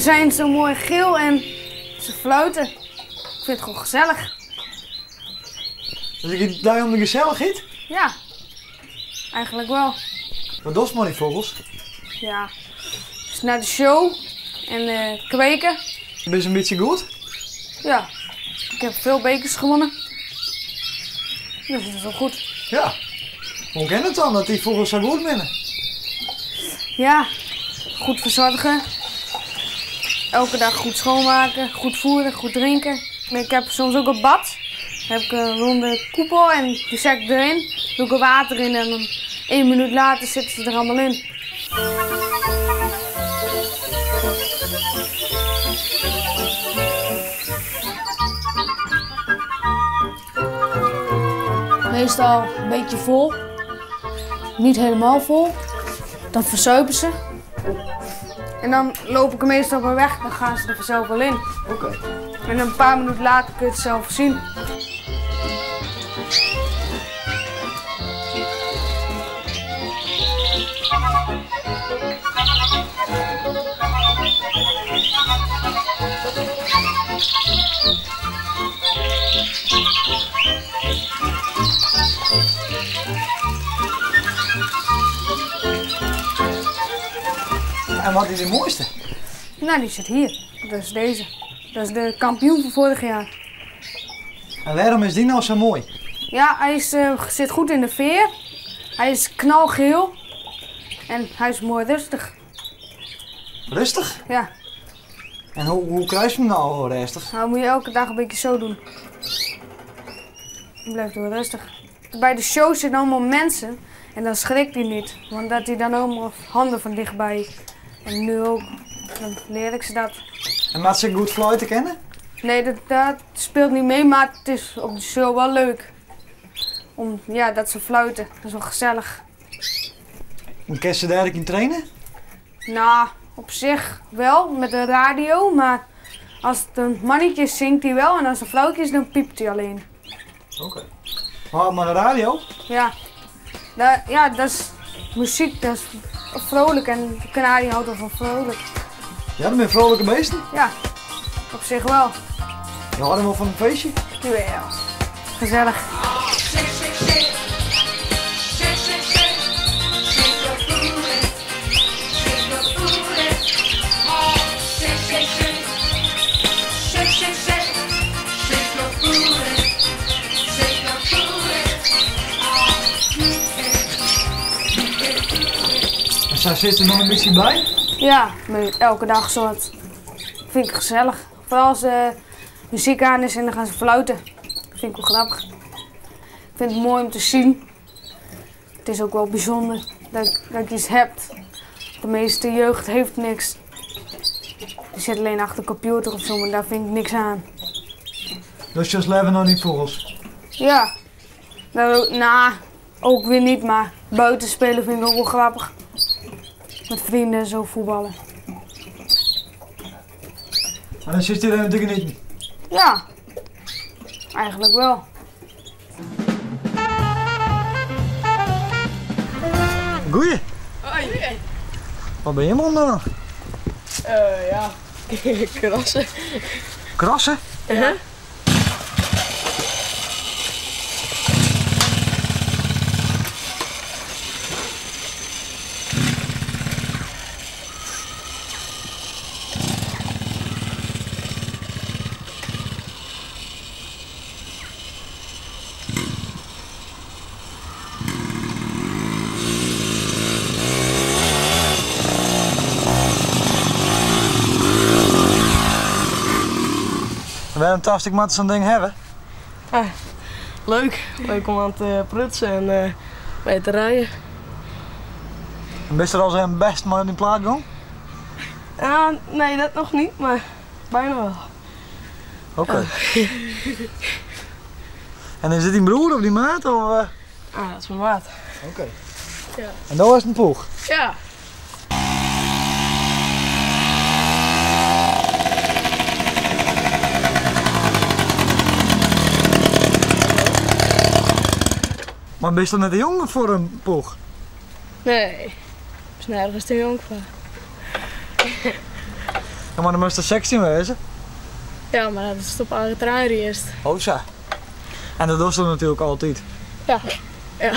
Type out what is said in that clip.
zijn zo mooi geel en ze fluiten. Ik vind het gewoon gezellig. Dus it giet dy om de gesellichheid? Ja, eigenlijk wel. Wat dochst mei dy fûgels? Ja, dus naar de show en kweken. Bist in bytsje goed? Ja, ik heb veel bekers gewonnen. Dus dat is wel goed. Ja. Hoe kin it dan dat dy fûgels sa goed binne? Ja, goed verzorgen. Elke dag goed schoonmaken, goed voeren, goed drinken. Ik heb soms ook een bad. Dan heb ik een ronde koepel en die zet ik erin. Doe ik er water in en dan 1 minuut later zitten ze er allemaal in. Meestal een beetje vol. Niet helemaal vol. Dan verzuipen ze. En dan loop ik er meestal bij weg, dan gaan ze er vanzelf wel in. Oké. En een paar minuten later kun je het zelf zien. En wat is de mooiste? Nou, die zit hier. Dat is deze. Dat is de kampioen van vorig jaar. En waarom is die nou zo mooi? Ja, hij zit goed in de veer. Hij is knalgeel. En hij is mooi rustig. Rustig? Ja. En hoe krijg je hem nou rustig? Nou, moet je elke dag een beetje zo doen. Dan blijft hij wel rustig. Bij de show zitten allemaal mensen en dan schrikt hij niet. Want dat hij dan allemaal handen van dichtbij. En nu ook, dan leer ik ze dat. En laat ze goed fluiten kennen? Nee, dat speelt niet mee, maar het is op de show wel leuk. Dat ze fluiten, dat is wel gezellig. En kun je ze daar ook in trainen? Nou, op zich wel, met de radio, maar als het een mannetje is, zingt hij wel en als het een vrouwtje is, dan piept hij alleen. Oké. Maar de radio? Ja. Dat is muziek, dat is vrolijk en de kanarie houdt wel van vrolijk. Ja, dat zijn vrolijke beesten? Ja, op zich wel. Je houdt wel van een feestje? Jawel. Gezellig. En zij zit er nog een beetje bij? Ja, elke dag soort. Vind ik gezellig. Vooral als de muziek aan is en dan gaan ze fluiten. Dat vind ik wel grappig. Ik vind het mooi om te zien. Het is ook wel bijzonder dat je iets hebt. De meeste jeugd heeft niks. Die zit alleen achter de computer of zo, maar daar vind ik niks aan. Dus je leven nog niet vogels? Ja. Ook weer niet, maar buiten spelen vind ik ook wel grappig. Met vrienden en zo voetballen. Maar dan zit je er natuurlijk niet. Ja, eigenlijk wel. Goeie. Hoi. Wat ben je man dan? Ja, krassen. Krassen? Ja. Waarom tast ik maar zo'n ding hebben? Ah, leuk. Leuk om aan te prutsen en mee te rijden. En ben je er al zijn best maar in die plaat gaan? Ja, nee, dat nog niet, maar bijna wel. Oké. Okay. En is dit die broer of die maat? Of? Ah, dat is mijn maat. Oké. Okay. Ja. En dat was een ploeg? Ja. Maar ben je dan net te jong voor een ploeg? Nee, ik ben nergens te jong voor. Ja, mar dan moatst der 16 wêze. Ja, mar dat is op eigen terrein earst. Oh sa. En dat dochst natuerlik altyd. Ja. Ja.